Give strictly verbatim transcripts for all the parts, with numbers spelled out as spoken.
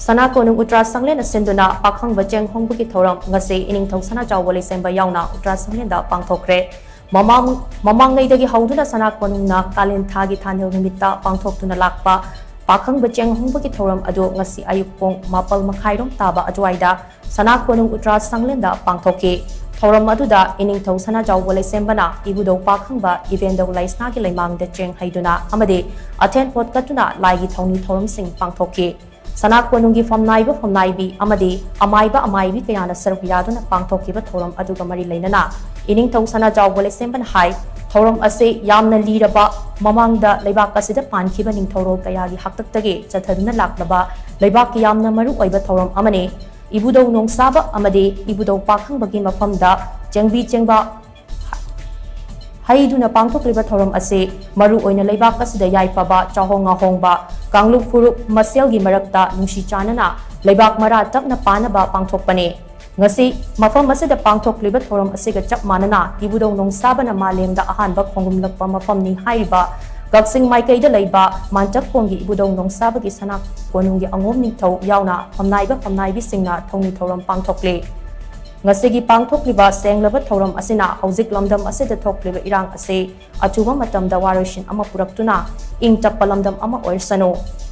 ꯁꯅꯥ ꯀꯣꯅꯨꯡ ꯎꯇ꯭ꯔꯥ ꯁꯪꯂꯦꯟ ꯑꯁꯤꯟꯗꯨꯅ ꯄꯥꯈꯪꯕ ꯆꯦꯡ ꯍꯣꯡꯕꯒꯤ ꯊꯧꯔꯝ ꯉꯁꯤ ꯏꯅꯤꯡꯊꯧ ꯁꯅꯥꯖꯥꯎꯕ ꯂꯩꯁꯦꯝꯕ ꯌꯥꯎꯅ ꯎꯇ꯭ꯔꯥ ꯁꯪꯂꯦꯟꯗ ꯄꯥꯡꯊꯣꯛꯈ꯭ꯔꯦ꯫ ꯃꯃꯥꯡ-, ꯃꯃꯥꯡꯉꯩꯗꯒꯤ ꯍꯧꯗꯨꯅ ꯁꯅꯥ ꯀꯣꯅꯨꯡꯅ ꯀꯥꯂꯦꯟ ꯊꯥꯒꯤ ꯊꯥꯅꯤꯜ ꯅꯨꯃꯤꯠꯇ ꯄꯥꯡꯊꯣꯛꯇꯨꯅ ꯂꯥꯛꯄ ꯄꯥꯈꯪꯕ ꯆꯦꯡ ꯍꯣꯡꯕꯒꯤ ꯊꯧꯔꯝ ꯑꯗꯨ ꯉꯁꯤ ꯑꯌꯨꯛ ꯄꯨꯡ ꯃꯥꯄꯜ ꯃꯈꯥꯏꯔꯣꯝ ꯇꯥꯕ ꯑꯗꯨꯋꯥꯏꯗ ꯁꯅꯥ ꯀꯣꯅꯨꯡ ꯎꯇ꯭ꯔꯥ ꯁꯪꯂꯦꯟꯗ ꯄꯥꯡꯊꯣꯛꯈꯤ꯫ ꯊꯧꯔꯝ ꯑꯗꯨꯗ ꯏꯅꯤꯡꯊꯧ ꯁꯅꯥꯖꯥꯎꯕ ꯂꯩꯁꯦꯝꯕꯅ ꯏꯕꯨꯙꯧ ꯄꯥꯈꯪꯕ ꯏꯕꯦꯟꯗꯧ ꯂꯩꯁꯅꯥꯒꯤ ꯂꯩꯃꯥꯡꯗ ꯆꯦꯡ ꯍꯩꯗꯨꯅ ꯑꯃꯗꯤ ꯑꯊꯦꯟ ꯄꯣꯠ ꯀꯠꯇꯨꯅ ꯂꯥꯏꯒꯤ ꯊꯧꯅꯤ ꯊꯧꯔꯝꯁꯤꯡ ꯄꯥꯡꯊꯣꯛꯈꯤ꯫ ꯁꯅꯥ ꯀꯣꯅꯨꯡꯒꯤ ꯐꯝꯅꯥꯏꯕ ꯐꯝꯅꯥꯏꯕꯤ ꯑꯃꯗꯤ ꯑꯃꯥꯏꯕ ꯑꯃꯥꯏꯕꯤ ꯀꯌꯥꯅ ꯁꯔꯨꯛ ꯌꯥꯗꯨꯅ ꯄꯥꯡꯊꯣꯛꯈꯤꯕ ꯊꯧꯔꯝ ꯑꯗꯨꯒ ꯃꯔꯤ ꯂꯩꯅꯅ ꯏꯅꯤꯡꯊꯧ ꯁꯅꯥꯖꯥꯎꯕ ꯂꯩꯁꯦꯝꯕꯅ ꯍꯥꯏ, ꯊꯧꯔꯝ ꯑꯁꯤ ꯌꯥꯝꯅ ꯂꯤꯔꯕ ꯃꯃꯥꯡꯗ ꯂꯩꯕꯥꯛ ꯑꯁꯤꯗ ꯄꯥꯟꯈꯤꯕ ꯅꯤꯡꯊꯧꯔꯣꯜ ꯀꯌꯥꯒꯤ ꯍꯥꯛꯇꯛꯇꯒꯤ ꯆꯠꯊꯗꯨꯅ ꯂꯥꯛꯂꯕ ꯂꯩꯕꯥꯛꯀꯤ ꯌꯥꯝꯅ ꯃꯔꯨ ꯑꯣꯏꯕ ꯊꯧꯔꯝ ꯑꯃꯅꯤ꯫ ꯏꯕꯨꯙꯧ ꯅꯣꯡꯁꯥꯕ ꯑꯃꯗꯤ ꯏꯕꯨꯙꯧ ꯄꯥꯈꯪꯕꯒꯤ ꯃꯐꯝꯗ ꯆꯦꯡꯕꯤ ꯆꯦꯡꯕ ꯍꯩꯗꯨꯅ ꯄꯥꯡꯊꯣꯛꯂꯤꯕ ꯊꯧꯔꯝ ꯑꯁꯤ ꯃꯔꯨ ꯑꯣꯏꯅ ꯂꯩꯕꯥꯛ ꯑꯁꯤꯗ ꯌꯥꯏꯐꯕ, ꯆꯥꯍꯣꯡ ꯉꯥꯍꯣꯡꯕ, ꯀꯥꯡꯂꯨꯞ ꯐꯨꯔꯨꯞ ꯃꯁꯦꯜꯒꯤ ꯃꯔꯛꯇ ꯅꯨꯡꯁꯤ ꯆꯥꯟꯅꯅ ꯂꯩꯕꯥꯛ ꯃꯔꯥ ꯇꯞꯅ ꯄꯥꯅꯕ ꯄꯥꯡꯊꯣꯛꯄꯅꯤ꯫ ꯉꯁꯤ ꯃꯐꯝ ꯑꯁꯤꯗ ꯄꯥꯡꯊꯣꯛꯂꯤꯕ ꯊꯧꯔꯝ ꯑꯁꯤꯒ ꯆꯞ ꯃꯥꯟꯅꯅ ꯏꯕꯨꯙꯧ ꯅꯣꯡꯁꯥꯕꯅ ꯃꯥꯂꯦꯝꯗ ꯑꯍꯥꯟꯕ ꯈꯣꯡꯒꯨꯝꯂꯛꯄ ꯃꯐꯝꯅꯤ ꯍꯥꯏꯔꯤꯕ ꯀꯛꯆꯤꯡ ꯃꯥꯏꯀꯩꯗ ꯂꯩꯕ ꯃꯥꯟꯇꯛꯀꯣꯡꯒꯤ ꯏꯕꯨꯙꯧ ꯅꯣꯡꯁꯥꯕꯒꯤ ꯁꯅꯥ ꯀꯣꯅꯨꯡꯒꯤ ꯑꯉꯣꯝ ꯅꯤꯡꯊꯧ ꯌꯥꯎꯅ ꯐꯝꯅꯥꯏꯕ ꯐꯝꯅꯥꯏꯕꯤꯁꯤꯡꯅ ꯊꯧꯅꯤ ꯊꯧꯔꯝ ꯄꯥꯡꯊꯣꯛꯂꯤ꯫ ꯉꯁꯤꯒꯤ ꯄꯥꯡꯊꯣꯛꯂꯤꯕ ꯁꯦꯡꯂꯕ ꯊꯧꯔꯝ ꯑꯁꯤꯅ ꯍꯧꯖꯤꯛ ꯂꯝꯗꯝ ꯑꯁꯤꯗ ꯊꯣꯛꯂꯤꯕ ꯏꯔꯥꯡ ꯑꯁꯤ ꯑꯊꯨꯕ ꯃꯇꯝꯗ ꯋꯥꯔꯣꯏꯁꯤꯟ ꯑꯃ ꯄꯨꯔꯛꯇꯨꯅ ꯏꯪ ꯇꯞꯄ ꯂꯝꯗꯝ ꯑꯃ ꯑꯣꯏꯔꯁꯅꯨ꯫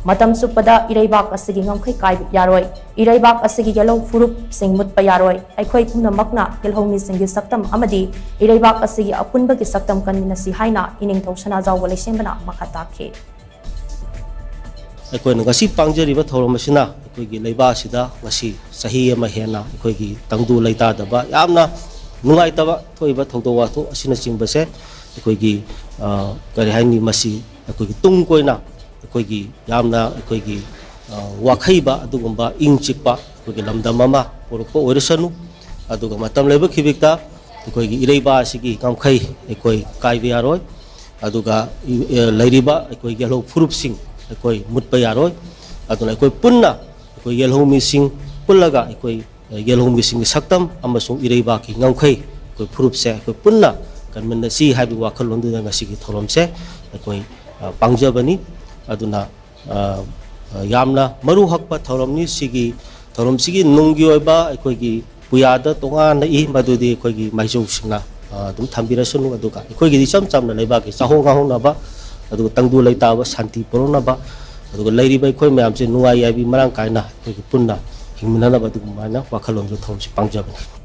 ꯃꯇꯝ ꯆꯨꯞꯄꯗ ꯏꯔꯩꯕꯥꯛ ꯑꯁꯤꯒꯤ ꯉꯝꯈꯩ ꯀꯥꯏꯕ ꯌꯥꯔꯣꯏ꯫ ꯏꯔꯩꯕꯥꯛ ꯑꯁꯤꯒꯤ ꯌꯦꯜꯍꯧ ꯐꯨꯔꯨꯞꯁꯤꯡ ꯃꯨꯠꯄ ꯌꯥꯔꯣꯏ꯫ ꯑꯩꯈꯣꯏ ꯄꯨꯝꯅꯃꯛꯅ ꯌꯦꯜꯍꯧꯃꯤꯁꯤꯡꯒꯤ ꯁꯛꯇꯝ ꯑꯃꯗꯤ ꯏꯔꯩꯕꯥꯛ ꯑꯁꯤꯒꯤ ꯑꯄꯨꯟꯕꯒꯤ ꯁꯛꯇꯝ ꯀꯟꯃꯤꯟꯅꯁꯤ ꯍꯥꯏꯅ ꯏꯅꯤꯡꯊꯧ ꯁꯅꯥꯖꯥꯎꯕ ꯂꯩꯁꯦꯝꯕꯅ ꯃꯈꯥ ꯇꯥꯈꯤ꯫ ꯑꯩꯈꯣꯏꯅ ꯉꯁꯤ ꯄꯥꯡꯖꯔꯤꯕ ꯊꯧꯔꯝ ꯑꯁꯤꯅ ꯑꯩꯈꯣꯏꯒꯤ ꯂꯩꯕꯥꯛ ꯑꯁꯤꯗ ꯉꯁꯤ ꯆꯍꯤ ꯑꯃ ꯍꯦꯟꯅ ꯑꯩꯈꯣꯏꯒꯤ ꯇꯪꯗꯨ ꯂꯩꯇꯥꯗꯕ, ꯌꯥꯝꯅ ꯅꯨꯡꯉꯥꯏꯇꯕ ꯊꯣꯛꯏꯕ ꯊꯧꯗꯣꯛ ꯋꯥꯊꯣꯛ ꯑꯁꯤꯅꯆꯤꯡꯕꯁꯦ ꯑꯩꯈꯣꯏꯒꯤ, ꯑ, ꯀꯔꯤ ꯍꯥꯏꯅꯤ, ꯃꯁꯤ ꯑꯩꯈꯣꯏꯒꯤ ꯇꯨꯡ ꯀꯣꯏꯅ ꯑꯩꯈꯣꯏꯒꯤ ꯌꯥꯝꯅ ꯑꯩꯈꯣꯏꯒꯤ, ꯑ, ꯋꯥꯈꯩꯕ ꯑꯗꯨꯒꯨꯝꯕ ꯏꯪ ꯆꯤꯛꯄ ꯑꯩꯈꯣꯏꯒꯤ ꯂꯝꯗꯝ ꯑꯃ ꯄꯨꯔꯛꯄ ꯑꯣꯏꯔꯁꯅꯨ꯫ ꯑꯗꯨꯒ ꯃꯇꯝ ꯂꯩꯕ ꯈꯤꯕꯤꯛꯇ ꯑꯩꯈꯣꯏꯒꯤ ꯏꯔꯩꯕꯥꯛ ꯑꯁꯤꯒꯤ ꯉꯝꯈꯩ ꯑꯩꯈꯣꯏ ꯀꯥꯏꯕ ꯌꯥꯔꯣꯏ꯫ ꯑꯗꯨꯒ ꯏ-, ꯑ, ꯂꯩꯔꯤꯕ ꯑꯩꯈꯣꯏ ꯌꯦꯜꯍꯧ ꯐꯨꯔꯨꯞꯁꯤꯡ ꯑꯩꯈꯣꯏ ꯃꯨꯠꯄ ꯌꯥꯔꯣꯏ꯫ ꯑꯗꯨꯅ ꯑꯩꯈꯣꯏ ꯄꯨꯟꯅ ꯑꯩꯈꯣꯏ ꯌꯦꯜꯍꯧꯃꯤꯁꯤꯡ ꯄꯨꯜꯂꯒ ꯑꯩꯈꯣꯏ, ꯑ, ꯌꯦꯜꯍꯧꯃꯤꯁꯤꯡꯒꯤ ꯁꯛꯇꯝ ꯑꯃꯁꯨꯡ ꯏꯔꯩꯕꯥꯛꯀꯤ ꯉꯝꯈꯩ ꯑꯩꯈꯣꯏ ꯐꯨꯔꯨꯞꯁꯦ ꯑꯩꯈꯣꯏ ꯄꯨꯟꯅ ꯀꯟꯃꯤꯟꯅꯁꯤ ꯍꯥꯏꯕꯒꯤ ꯋꯥꯈꯜꯂꯣꯟꯗꯨꯗ ꯉꯁꯤꯒꯤ ꯊꯧꯔꯝꯁꯦ ꯑꯩꯈꯣꯏ, ꯑ, ꯄꯥꯡꯖꯕꯅꯤ꯫ ꯑꯗꯨꯅ, ꯑ, ꯑ, ꯌꯥꯝꯅ ꯃꯔꯨ ꯍꯛꯄ ꯊꯧꯔꯝꯅꯤ꯫ ꯁꯤꯒꯤ ꯊꯧꯔꯝꯁꯤꯒꯤ ꯅꯨꯡꯒꯤ ꯑꯣꯏꯕ ꯑꯩꯈꯣꯏꯒꯤ ꯄꯨꯌꯥꯗ ꯇꯣꯉꯥꯟꯅ ꯏ, ꯃꯗꯨꯗꯤ ꯑꯩꯈꯣꯏꯒꯤ ꯃꯥꯏꯖꯧꯁꯤꯡꯅ, ꯑ, ꯑꯗꯨꯝ ꯊꯝꯕꯤꯔꯁꯅꯨ꯫ ꯑꯗꯨꯒ ꯑꯩꯈꯣꯏꯒꯤꯗꯤ ꯏꯆꯝ ꯆꯝꯅ ꯂꯩꯕꯥꯛꯀꯤ ꯆꯥꯍꯣꯡ ꯉꯥꯍꯣꯡꯅꯕ, ꯑꯗꯨꯒ ꯇꯪꯗꯨ ꯂꯩꯇꯥꯕ ꯁꯥꯟꯇꯤ ꯄꯨꯔꯛꯅꯕ, ꯑꯗꯨꯒ ꯂꯩꯔꯤꯕ ꯑꯩꯈꯣꯏ ꯃꯌꯥꯝꯁꯦ ꯅꯨꯡꯉꯥꯏ ꯌꯥꯏꯕꯤ ꯃꯔꯥꯡ ꯀꯥꯏꯅ ꯑꯩꯈꯣꯏꯒꯤ ꯄꯨꯟꯅ ꯍꯤꯡꯃꯤꯟꯅꯅꯕ ꯑꯗꯨꯒꯨꯝꯕ ꯍꯥꯏꯅ ꯋꯥꯈꯜꯂꯣꯟꯁꯨ ꯊꯧꯔꯝꯁꯤ ꯄꯥꯡꯖꯕꯅꯤ꯫